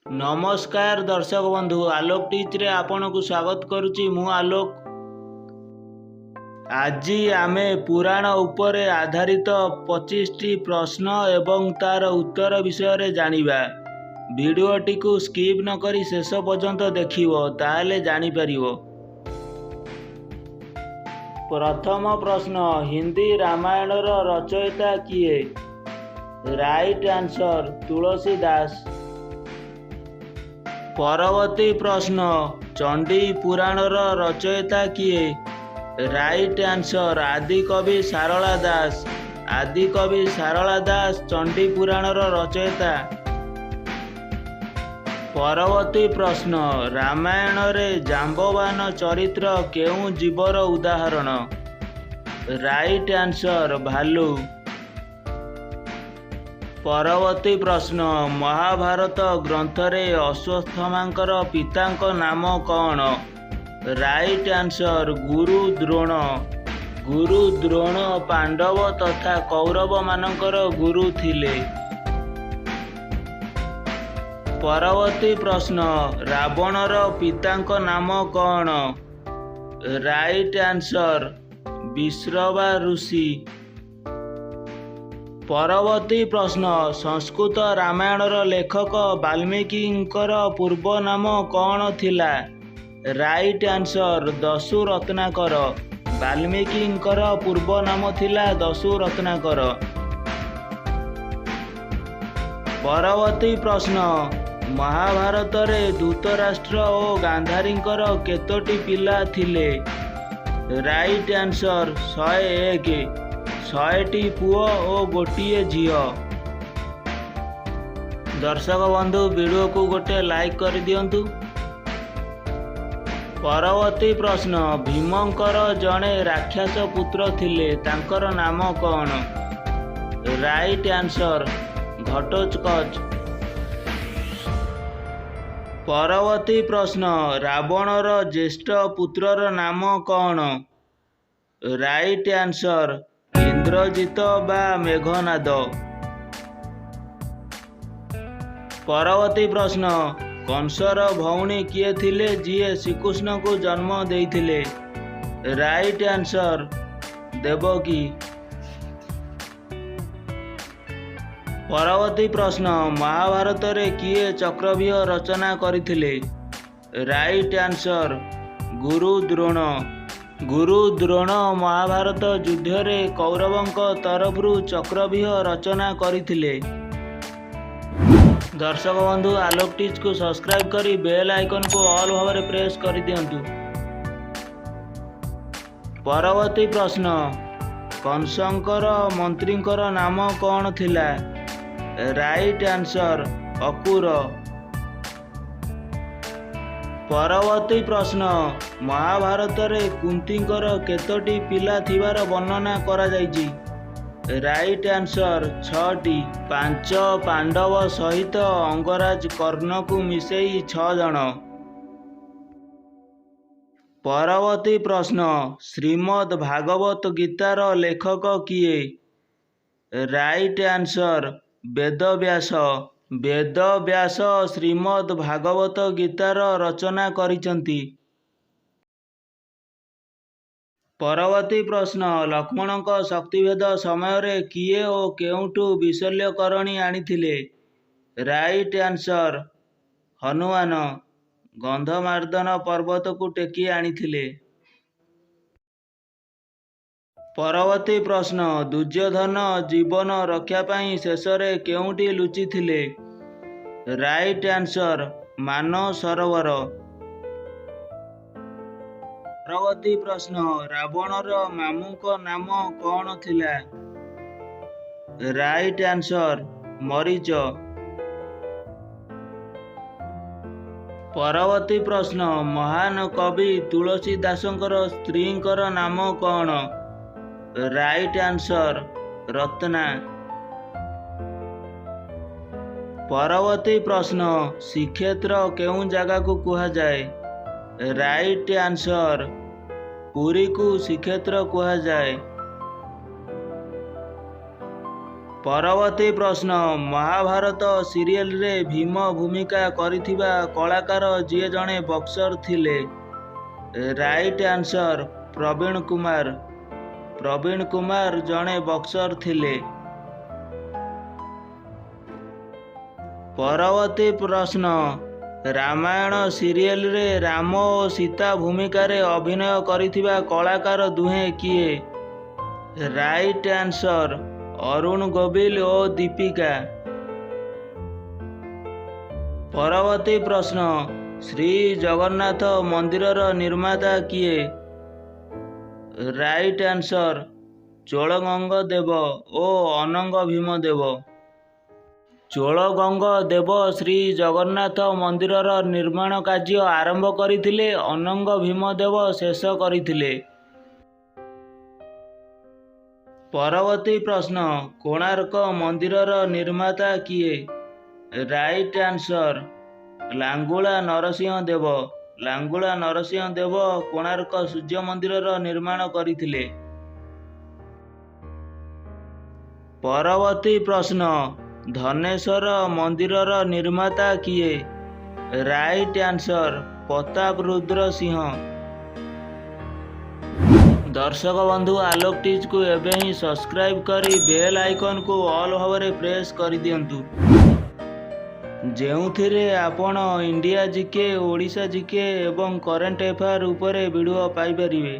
ନମସ୍କାର ଦର୍ଶକ ବନ୍ଧୁ, ଆଲୋକ ଟିଚ୍ରେ ଆପଣଙ୍କୁ ସ୍ୱାଗତ କରୁଛି। ମୁଁ ଆଲୋକ। ଆଜି ଆମେ ପୁରାଣ ଉପରେ ଆଧାରିତ 25ଟି ପ୍ରଶ୍ନ ଏବଂ ତାର ଉତ୍ତର ବିଷୟରେ ଜାଣିବା। ଭିଡ଼ିଓଟିକୁ ସ୍କିପ୍ ନକରି ଶେଷ ପର୍ଯ୍ୟନ୍ତ ଦେଖିବ, ତାହେଲେ ଜାଣିପାରିବ। ପ୍ରଥମ ପ୍ରଶ୍ନ, ହିନ୍ଦୀ ରାମାୟଣର ରଚୟିତା କିଏ? Right answer, Tulsi Das. ପରବର୍ତ୍ତୀ ପ୍ରଶ୍ନ, ଚଣ୍ଡୀ ପୁରାଣର ରଚୟିତା କିଏ? ରାଇଟ୍ ଆନ୍ସର, ଆଦିକବି ସାରଳା ଦାସ। ଆଦିକବି ସାରଳା ଦାସ ଚଣ୍ଡୀ ପୁରାଣର ରଚୟିତା। ପରବର୍ତ୍ତୀ ପ୍ରଶ୍ନ, ରାମାୟଣରେ ଜାମ୍ବବାନ ଚରିତ୍ର କେଉଁ ଜୀବର ଉଦାହରଣ? ରାଇଟ୍ ଆନ୍ସର, ଭାଲୁ। ପରବର୍ତ୍ତୀ ପ୍ରଶ୍ନ, ମହାଭାରତ ଗ୍ରନ୍ଥରେ ଅଶ୍ୱତ୍ଥାମାଙ୍କର ପିତାଙ୍କ ନାମ କ'ଣ? Right answer, Guru Drona. ଗୁରୁ ଦ୍ରୋଣ ପାଣ୍ଡବ ତଥା କୌରବମାନଙ୍କର ଗୁରୁ ଥିଲେ। ପରବର୍ତ୍ତୀ ପ୍ରଶ୍ନ, ରାବଣର ପିତାଙ୍କ ନାମ କ'ଣ? ରାଇଟ୍ ଆନ୍ସର, ବିଶ୍ରବା ଋଷି। ପରବର୍ତ୍ତୀ ପ୍ରଶ୍ନ, ସଂସ୍କୃତ ରାମାୟଣର ଲେଖକ ବାଲ୍ମୀକିଙ୍କର ପୂର୍ବ ନାମ କ'ଣ ଥିଲା? ରାଇଟ୍ ଆନ୍ସର, ଦସ୍ୟୁ ରତ୍ନାକର। ବାଲ୍ମୀକିଙ୍କର ପୂର୍ବ ନାମ ଥିଲା ଦସ୍ୟୁ ରତ୍ନାକର। ପରବର୍ତ୍ତୀ ପ୍ରଶ୍ନ, ମହାଭାରତରେ ଧୃତରାଷ୍ଟ୍ର ଓ ଗାନ୍ଧାରୀଙ୍କର କେତୋଟି ପିଲା ଥିଲେ? Right answer, 101। 100ଟି ପୁଅ ଓ ଗୋଟିଏ ଝିଅ। ଦର୍ଶକ ବନ୍ଧୁ, ଭିଡ଼ିଓକୁ ଗୋଟେ ଲାଇକ୍ କରିଦିଅନ୍ତୁ। ପରବର୍ତ୍ତୀ ପ୍ରଶ୍ନ, ଭୀମଙ୍କର ଜଣେ ରାକ୍ଷସ ପୁତ୍ର ଥିଲେ, ତାଙ୍କର ନାମ କ'ଣ? Right answer, Ghatotkacha. ପରବର୍ତ୍ତୀ ପ୍ରଶ୍ନ, ରାବଣର ଜ୍ୟେଷ୍ଠ ପୁତ୍ରର ନାମ କ'ଣ? ରାଇଟ୍ ଆନ୍ସର, ଇନ୍ଦ୍ରଜିତ ବା ମେଘନାଦ। ପରବର୍ତ୍ତୀ ପ୍ରଶ୍ନ, କଂସର ଭଉଣୀ କିଏ ଥିଲେ ଯିଏ ଶ୍ରୀକୃଷ୍ଣଙ୍କୁ ଜନ୍ମ ଦେଇଥିଲେ? Right answer, Devaki. ପରବର୍ତ୍ତୀ ପ୍ରଶ୍ନ, ମହାଭାରତରେ କିଏ ଚକ୍ରବ୍ୟୁହ ରଚନା କରିଥିଲେ? Right answer, Guru Drona. ଗୁରୁ ଦ୍ରୋଣ ମହାଭାରତ ଯୁଦ୍ଧରେ କୌରବଙ୍କ ତରଫରୁ ଚକ୍ରବ୍ୟୁହ ରଚନା କରିଥିଲେ। ଦର୍ଶକ ବନ୍ଧୁ, ଆଲୋକ ଟିଚ୍କୁ ସବସ୍କ୍ରାଇବ୍ କରି ବେଲ୍ ଆଇକନ୍କୁ ଅଲ୍ ଭାବରେ ପ୍ରେସ୍ କରିଦିଅନ୍ତୁ। ପରବର୍ତ୍ତୀ ପ୍ରଶ୍ନ, କଂସଙ୍କର ମନ୍ତ୍ରୀଙ୍କର ନାମ କ'ଣ ଥିଲା? Right answer, Akur. ପରବର୍ତ୍ତୀ ପ୍ରଶ୍ନ, ମହାଭାରତରେ କୁନ୍ତୀଙ୍କର କେତୋଟି ପିଲା ଥିବାର ବର୍ଣ୍ଣନା କରାଯାଇଛି? Right answer, 6ଟି। 5 ପାଣ୍ଡବ ସହିତ ଅଙ୍ଗରାଜ କର୍ଣ୍ଣକୁ ମିଶେଇ 6 ଜଣ। ପରବର୍ତ୍ତୀ ପ୍ରଶ୍ନ, ଶ୍ରୀମଦ୍ ଭାଗବତ ଗୀତାର ଲେଖକ କିଏ? Right answer, Vedvyas. Vedvyas Shrimad Bhagavata ଗୀତାର ରଚନା କରିଛନ୍ତି। ପରବର୍ତ୍ତୀ ପ୍ରଶ୍ନ, ଲକ୍ଷ୍ମଣଙ୍କ ଶକ୍ତିଭେଦ ସମୟରେ କିଏ ଓ କେଉଁଠୁ ବିଶଲ୍ୟକରଣୀ ଆଣିଥିଲେ? ରାଇଟ୍ ଆନ୍ସର, ହନୁମାନ ଗନ୍ଧମାର୍ଦ୍ଦନ ପର୍ବତକୁ ଟେକି ଆଣିଥିଲେ। ପରବର୍ତ୍ତୀ ପ୍ରଶ୍ନ, ଦୁର୍ଯ୍ୟୋଧନ ଜୀବନ ରକ୍ଷା ପାଇଁ ଶେଷରେ କେଉଁଠି ଲୁଚିଥିଲେ? Right answer, Mansarovar. ପରବର୍ତ୍ତୀ ପ୍ରଶ୍ନ, ରାବଣର ମାମୁଁଙ୍କ ନାମ କ'ଣ ଥିଲା? Right answer, Marich. ପରବର୍ତ୍ତୀ ପ୍ରଶ୍ନ, ମହାନ କବି ତୁଳସୀ ଦାସଙ୍କର ସ୍ତ୍ରୀଙ୍କର ନାମ କ'ଣ? Right answer, Ratna. ପରବର୍ତ୍ତୀ ପ୍ରଶ୍ନ, ଶ୍ରୀକ୍ଷେତ୍ର କେଉଁ ଜାଗାକୁ କୁହାଯାଏ? ରାଇଟ୍ ଆନ୍ସର, ପୁରୀକୁ ଶ୍ରୀକ୍ଷେତ୍ର କୁହାଯାଏ। ପରବର୍ତ୍ତୀ ପ୍ରଶ୍ନ, ମହାଭାରତ ସିରିଏଲରେ ଭୀମ ଭୂମିକା କରିଥିବା କଳାକାର ଯିଏ ଜଣେ ବକ୍ସର ଥିଲେ? Right answer Praveen Kumar. Praveen Kumar ଜଣେ ବକ୍ସର ଥିଲେ। ପରବର୍ତ୍ତୀ ପ୍ରଶ୍ନ, ରାମାୟଣ ସିରିଏଲରେ ରାମ ଓ ସୀତା ଭୂମିକାରେ ଅଭିନୟ କରିଥିବା କଳାକାର ଦୁହେଁ କିଏ? ରାଇଟ୍ ଆନ୍ସର ଅରୁଣ ଗୋବିଲ ଓ ଦୀପିକା। ପରବର୍ତ୍ତୀ ପ୍ରଶ୍ନ, ଶ୍ରୀ ଜଗନ୍ନାଥ ମନ୍ଦିରର ନିର୍ମାତା କିଏ? ରାଇଟ୍ ଆନ୍ସର ଚୋଳଗଙ୍ଗ ଦେବ ଓ ଅନଙ୍ଗ ଭୀମ ଦେବ। ଚୋଳଗଙ୍ଗ ଦେବ ଶ୍ରୀ ଜଗନ୍ନାଥ ମନ୍ଦିରର ନିର୍ମାଣ କାର୍ଯ୍ୟ ଆରମ୍ଭ କରିଥିଲେ, ଅନଙ୍ଗ ଭୀମ ଦେବ ଶେଷ କରିଥିଲେ। ପରବର୍ତ୍ତୀ ପ୍ରଶ୍ନ, କୋଣାର୍କ ମନ୍ଦିରର ନିର୍ମାତା କିଏ? ରାଇଟ୍ ଆନ୍ସର ଲାଙ୍ଗୁଳା ନରସିଂହ ଦେବ। ଲାଙ୍ଗୁଳା ନରସିଂହ ଦେବ କୋଣାର୍କ ସୂର୍ଯ୍ୟ ମନ୍ଦିରର ନିର୍ମାଣ କରିଥିଲେ। ପରବର୍ତ୍ତୀ ପ୍ରଶ୍ନ, ଧନେଶ୍ୱର ମନ୍ଦିରର ନିର୍ମାତା କିଏ? Right answer Pratap Rudra Singh. ଦର୍ଶକ ବନ୍ଧୁ, ଆଲୋକ ଟିଜ୍କୁ ଏବେ ହିଁ ସବସ୍କ୍ରାଇବ୍ କରି ବେଲ୍ ଆଇକନ୍କୁ ଅଲ୍ ଭାବରେ ପ୍ରେସ୍ କରିଦିଅନ୍ତୁ, ଯେଉଁଥିରେ ଆପଣ ଇଣ୍ଡିଆ ଜିକେ, ଓଡ଼ିଶା ଜିକେ ଏବଂ କରେଣ୍ଟ ଆଫେୟାର ଉପରେ ଭିଡ଼ିଓ ପାଇପାରିବେ।